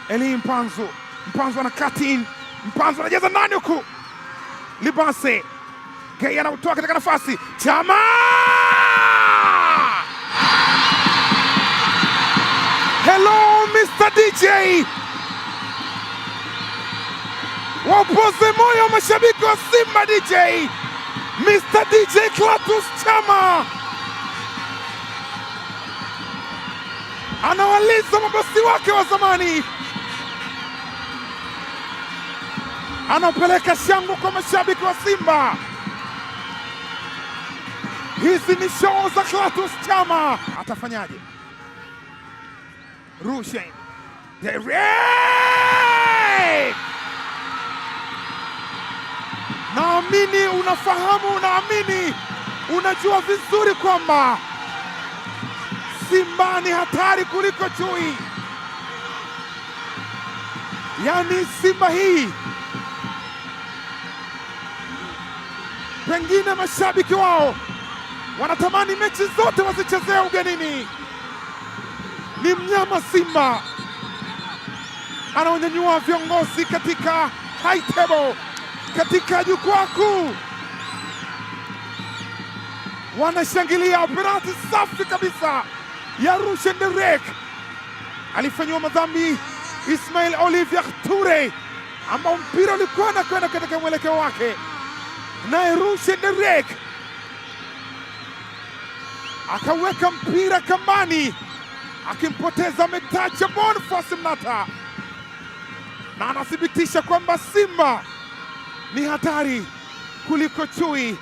Eli Mpanzu, Mpanzu ana cut in, Mpanzu anacheza ndani huku, Libase Gay anautoa katika nafasi, Chama! Hello Mr DJ, wapoze moyo mashabiki wa Simba. DJ Mr DJ Clatous Chama anawaliza mabosi wake wa zamani, anapeleka shangwe kwa mashabiki wa Simba. Hizi ni show za Clatous Chama. Atafanyaje? Rushen Derek, naamini unafahamu, naamini unajua vizuri kwamba Simba ni hatari kuliko chui. Yaani Simba hii pengine mashabiki wao wanatamani mechi zote wazichezee ugenini. Ni mnyama Simba anaonyanyua viongozi katika high table, katika jukwaa kuu, wanashangilia penalti safi kabisa ya Rushen Derek. Alifanyiwa madhambi Ismail Olivier Toure, ambao mpira ulikuwa unakwenda katika mwelekeo wake, naye Rushen Derek akaweka mpira kambani, akimpoteza Metacha Boniface Mnata, na anathibitisha kwamba Simba ni hatari kuliko chui.